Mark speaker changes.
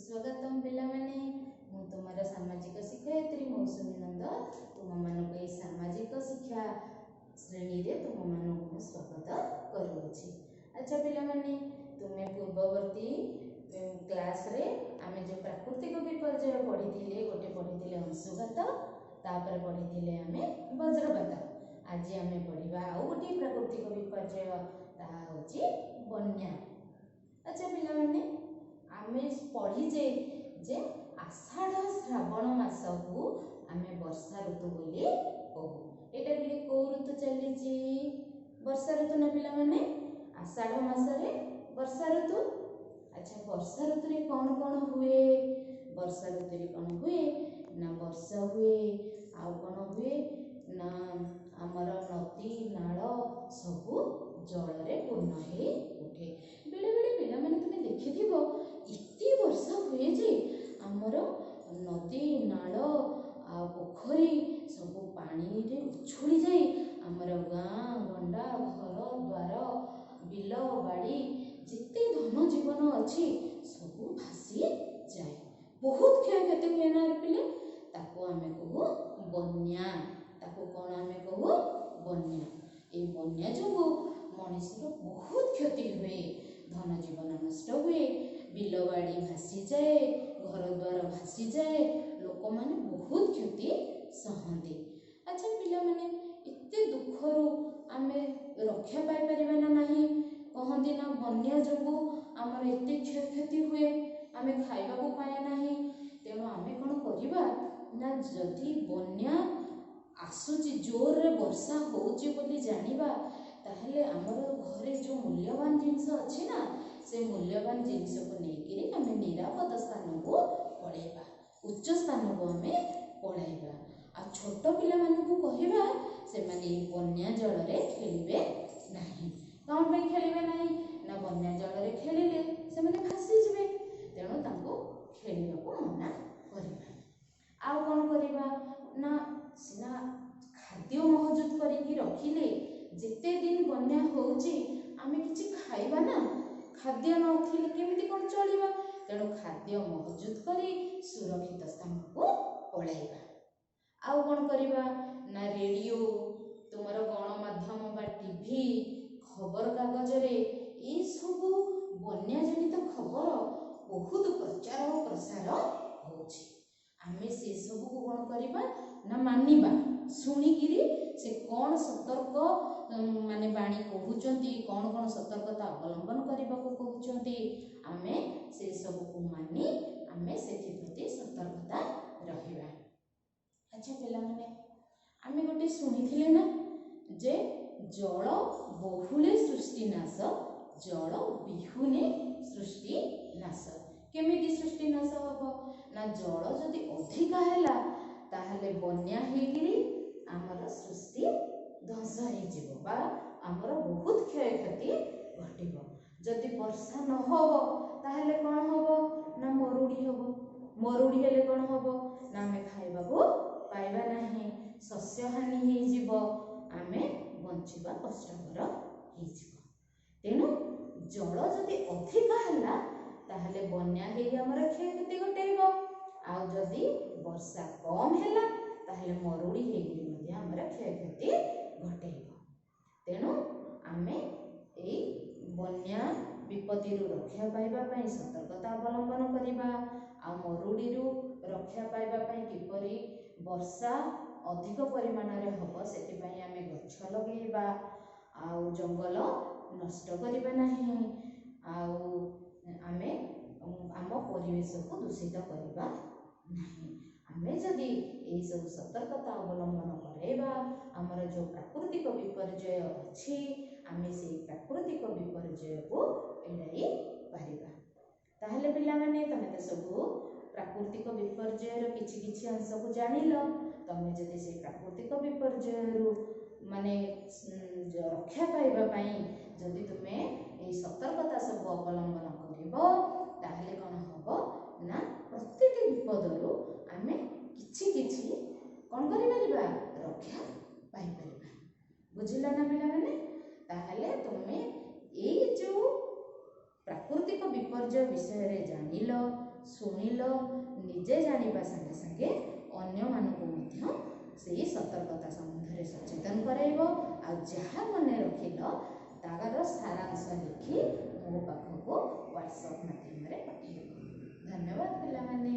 Speaker 1: ସୁସ୍ୱାଗତମ ପିଲାମାନେ। ମୁଁ ତୁମର ସାମାଜିକ ଶିକ୍ଷୟିତ୍ରୀ ମୌସୁମୀ ନନ୍ଦ। ତୁମମାନଙ୍କୁ ଏହି ସାମାଜିକ ଶିକ୍ଷା ଶ୍ରେଣୀରେ ତୁମମାନଙ୍କୁ ମୁଁ ସ୍ୱାଗତ କରୁଅଛି। ଆଚ୍ଛା ପିଲାମାନେ, ତୁମେ ପୂର୍ବବର୍ତ୍ତୀ କ୍ଲାସ୍ରେ ଆମେ ଯେଉଁ ପ୍ରାକୃତିକ ବିପର୍ଯ୍ୟୟ ପଢ଼ିଥିଲେ, ଗୋଟେ ପଢ଼ିଥିଲେ ଅଂଶୁଘାତ, ତାପରେ ପଢ଼ିଥିଲେ ଆମେ ବଜ୍ରପାତ। ଆଜି ଆମେ ପଢ଼ିବା ଆଉ ଗୋଟିଏ ପ୍ରାକୃତିକ ବିପର୍ଯ୍ୟୟ, ତାହା ହେଉଛି ବନ୍ୟା। ଆଚ୍ଛା ପିଲାମାନେ, ଆମେ ପଢ଼ିଛେ ଯେ ଆଷାଢ଼ ଶ୍ରାବଣ ମାସକୁ ଆମେ ବର୍ଷା ଋତୁ ବୋଲି କହୁ। ଏଇଟା ବୋଲି କେଉଁ ଋତୁ ଚାଲିଛି? ବର୍ଷା ଋତୁ ନା ପିଲାମାନେ? ଆଷାଢ଼ ମାସରେ ବର୍ଷା ଋତୁ। ଆଚ୍ଛା, ବର୍ଷା ଋତୁରେ କ'ଣ କ'ଣ ହୁଏ? ବର୍ଷା ଋତୁରେ କ'ଣ ହୁଏ ନା ବର୍ଷା ହୁଏ, ଆଉ କ'ଣ ହୁଏ ନା ଆମର ନଦୀ ନାଳ ସବୁ ଜଳରେ ପୂର୍ଣ୍ଣ ହେଇ ଉଠେ। ବେଳେବେଳେ ପିଲାମାନେ ତୁମେ ଦେଖିଥିବ, ଏତେ ବର୍ଷା ହୁଏ ଯେ ଆମର ନଦୀ ନାଳ ଆଉ ପୋଖରୀ ସବୁ ପାଣିରେ ଉଛୁଳି ଯାଇ ଆମର ଗାଁ ଗଣ୍ଡା, ଘର ଦ୍ୱାର, ବିଲ ବାଡ଼ି, ଯେତେ ଧନ ଜୀବନ ଅଛି ସବୁ ଭାସି ଯାଏ। ବହୁତ କ୍ଷୟକ୍ଷତି ହୁଏ ନା ପିଲେ? ତାକୁ ଆମେ କହୁ ବନ୍ୟା। ତାକୁ କ'ଣ ଆମେ କହୁ? ବନ୍ୟା। ଏଇ ବନ୍ୟା ଯୋଗୁଁ ମଣିଷର ବହୁତ କ୍ଷତି ହୁଏ, ଧନ ଜୀବନ ନଷ୍ଟ ହୁଏ, ବିଲ ବାଡ଼ି ଭାସିଯାଏ, ଘର ଦ୍ୱାର ଭାସିଯାଏ, ଲୋକମାନେ ବହୁତ କ୍ଷତି ସହନ୍ତି। ଆଚ୍ଛା ପିଲାମାନେ, ଏତେ ଦୁଃଖରୁ ଆମେ ରକ୍ଷା ପାଇପାରିବା ନା ନାହିଁ? କହନ୍ତି ନା ବନ୍ୟା ଯୋଗୁଁ ଆମର ଏତେ କ୍ଷୟକ୍ଷତି ହୁଏ, ଆମେ ଖାଇବାକୁ ପାଏ ନାହିଁ। ତେଣୁ ଆମେ କ'ଣ କରିବା ନା ଯଦି ବନ୍ୟା ଆସୁଛି, ଜୋରରେ ବର୍ଷା ହେଉଛି ବୋଲି ଜାଣିବା, ତାହେଲେ ଆମର ଘରେ ଯେଉଁ ମୂଲ୍ୟବାନ ଜିନିଷ ଅଛି ନା, ସେ ମୂଲ୍ୟବାନ ଜିନିଷକୁ ନେଇକିରି ଆମେ ନିରାପଦ ସ୍ଥାନକୁ ପଳେଇବା, ଉଚ୍ଚ ସ୍ଥାନକୁ ଆମେ ପଳାଇବା। ଆଉ ଛୋଟ ପିଲାମାନଙ୍କୁ କହିବା ସେମାନେ ଏଇ ବନ୍ୟା ଜଳରେ ଖେଳିବେ ନାହିଁ। କ'ଣ ପାଇଁ ଖେଳିବେ ନାହିଁ? ନା ବନ୍ୟା ଜଳରେ ଖେଳିଲେ ସେମାନେ ଭାସିଯିବେ। ତେଣୁ ତାଙ୍କୁ ଖେଳିବାକୁ ମନା କରିବା। ଆଉ କ'ଣ କରିବା ନା ସିନା ଖାଦ୍ୟ ମହଜୁଦ କରିକି ରଖିଲେ ଯେତେ ଦିନ ବନ୍ୟା ହେଉଛି ଆମେ କିଛି ଖାଇବା ନା, ଖାଦ୍ୟ ନଥିଲେ କେମିତି କ'ଣ ଚଳିବା? ତେଣୁ ଖାଦ୍ୟ ମହଜୁଦ କରି ସୁରକ୍ଷିତ ସ୍ଥାନକୁ ପଳାଇବା। ଆଉ କ'ଣ କରିବା ନା ରେଡ଼ିଓ, ତୁମର ଗଣମାଧ୍ୟମ ବା ଟିଭି, ଖବରକାଗଜରେ ଏଇସବୁ ବନ୍ୟା ଜନିତ ଖବର ବହୁତ ପ୍ରଚାର ଓ ପ୍ରସାର ହେଉଛି। ଆମେ ସେସବୁକୁ କ'ଣ କରିବା ନା ମାନିବା, ଶୁଣିକିରି ସେ କ'ଣ ସତର୍କ ମାନେ ବାଣୀ କହୁଛନ୍ତି, କ'ଣ କ'ଣ ସତର୍କତା ଅବଲମ୍ବନ କରିବାକୁ କହୁଛନ୍ତି, ଆମେ ସେସବୁକୁ ମାନି ଆମେ ସେଥିପ୍ରତି ସତର୍କତା ରହିବା। ଆଚ୍ଛା ପିଲାମାନେ, ଆମେ ଗୋଟେ ଶୁଣିଥିଲେ ନା ଯେ ଜଳ ବହୁଳେ ସୃଷ୍ଟିନାଶ, ଜଳ ବିହୁନେ ସୃଷ୍ଟି ନାଶ। କେମିତି ସୃଷ୍ଟିନାଶ ହବ? ନା ଜଳ ଯଦି ଅଧିକା ହେଲା ତାହେଲେ ବନ୍ୟା ହେଇକିରି ଆମର ସୃଷ୍ଟି ଧ୍ୱଂସ ହେଇଯିବ ବା ଆମର ବହୁତ କ୍ଷୟକ୍ଷତି ଘଟିବ। ଯଦି ବର୍ଷା ନ ହବ ତାହେଲେ କ'ଣ ହବ? ନା ମରୁଡ଼ି ହବ। ମରୁଡ଼ି ହେଲେ କ'ଣ ହବ? ନା ଆମେ ଖାଇବାକୁ ପାଇବା ନାହିଁ, ଶସ୍ୟ ହାନି ହେଇଯିବ, ଆମେ ବଞ୍ଚିବା କଷ୍ଟକର ହେଇଯିବ। ତେଣୁ ଜଳ ଯଦି ଅଧିକା ହେଲା ତାହେଲେ ବନ୍ୟା ହେଇ ଆମର କ୍ଷୟକ୍ଷତି ଘଟେଇବ, ଆଉ ଯଦି ବର୍ଷା କମ୍ ହେଲା ତାହେଲେ ମରୁଡ଼ି ହେଇକିରି ମଧ୍ୟ ଆମର କ୍ଷୟକ୍ଷତି ଘଟେଇବ। ତେଣୁ ଆମେ ଏଇ ବନ୍ୟା ବିପତ୍ତିରୁ ରକ୍ଷା ପାଇବା ପାଇଁ ସତର୍କତା ଅବଲମ୍ବନ କରିବା, ଆଉ ମରୁଡ଼ିରୁ ରକ୍ଷା ପାଇବା ପାଇଁ କିପରି ବର୍ଷା ଅଧିକ ପରିମାଣରେ ହେବ ସେଥିପାଇଁ ଆମେ ଗଛ ଲଗେଇବା, ଆଉ ଜଙ୍ଗଲ ନଷ୍ଟ କରିବା ନାହିଁ, ଆଉ ଆମେ ଆମ ପରିବେଶକୁ ଦୂଷିତ କରିବା ନାହିଁ। ଆମେ ଯଦି ଏଇସବୁ ସତର୍କତା ଅବଲମ୍ବନ କରାଇବା, ଆମର ଯେଉଁ ପ୍ରାକୃତିକ ବିପର୍ଯ୍ୟୟ ଅଛି ଆମେ ସେଇ ପ୍ରାକୃତିକ ବିପର୍ଯ୍ୟୟକୁ ଏଡ଼ାଇ ପାରିବା। ତାହେଲେ ପିଲାମାନେ, ତମେ ତ ସବୁ ପ୍ରାକୃତିକ ବିପର୍ଯ୍ୟୟର କିଛି କିଛି ଅଂଶକୁ ଜାଣିଲ। ତମେ ଯଦି ସେଇ ପ୍ରାକୃତିକ ବିପର୍ଯ୍ୟୟରୁ ମାନେ ରକ୍ଷା ପାଇବା ପାଇଁ ଯଦି ତୁମେ ଏଇ ସତର୍କତା ସବୁ ଅବଲମ୍ବନ କରିବ, ତାହେଲେ କ'ଣ ହେବ ନା ପ୍ରତିଟି ବିପଦରୁ ଆମେ କିଛି କିଛି କ'ଣ କରିପାରିବା? ରକ୍ଷା ପାଇପାରିବା। ବୁଝିଲ ନା ପିଲାମାନେ? ତାହେଲେ ତୁମେ ଏଇ ଯେଉଁ ପ୍ରାକୃତିକ ବିପର୍ଯ୍ୟୟ ବିଷୟରେ ଜାଣିଲ, ଶୁଣିଲ। ଜାଣିଲ, ନିଜେ ଜାଣିବା ସାଙ୍ଗେ ସାଙ୍ଗେ ଅନ୍ୟମାନଙ୍କୁ ମଧ୍ୟ ସେଇ ସତର୍କତା ସମ୍ବନ୍ଧରେ ସଚେତନ କରାଇବ। ଆଉ ଯାହା ମନେ ରଖିଲ, ତାର ସାରାଂଶ ଲେଖି ମୋ ପାଖକୁ ହ୍ୱାଟ୍ସଆପ୍ ମାଧ୍ୟମରେ ପଠାଇବ। ଧନ୍ୟବାଦ ପିଲାମାନେ।